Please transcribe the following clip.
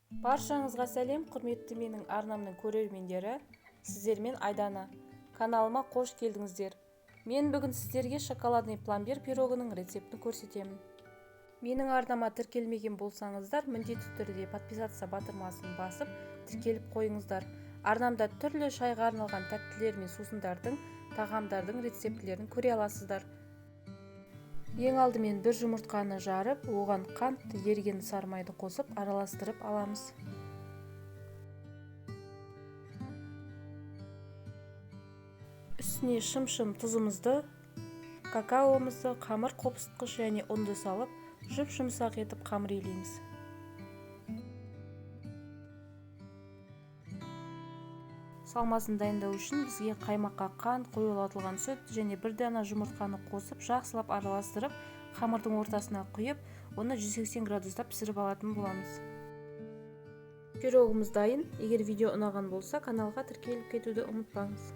Баршаңызға сәлем, құрметті менің арнамның көрермендері. Сіздермен Айдана. Каналыма қош келдіңіздер. Мен бүгін сіздерге шоколадный пломбир пирогының рецептін көрсетемін. Менің арнама тіркелмеген болсаңыздар, міндетті түрде подписаться батырмасын басып, тіркеліп қойыңыздар. Арнамда түрлі шайға арналған тәттілер мен сусындардың, тағамдардың рецептілерін көре аласыздар. Ең алдымен бір жұмыртқаны жарып, оған қант, еріген сары майды қосып, араластырып аламыз. Үстіне шым-шым тұзымызды, какаомызды, қамыр қопсытқыш және ұнды салып, жұп-жұмсақ етіп қамыр илейміз. Салмасын дайындау үшін бізге қаймаққа қант, қоюлатылған сүт және бір дана жұмыртқаны қосып, жақсылап араластырып, қамырдың ортасына құйып, оны 180 градуста пісіріп алатын боламыз. Пирогымыз дайын. Егер видео ұнаған болса, каналға тіркеліп кетуді ұмытпаңыз.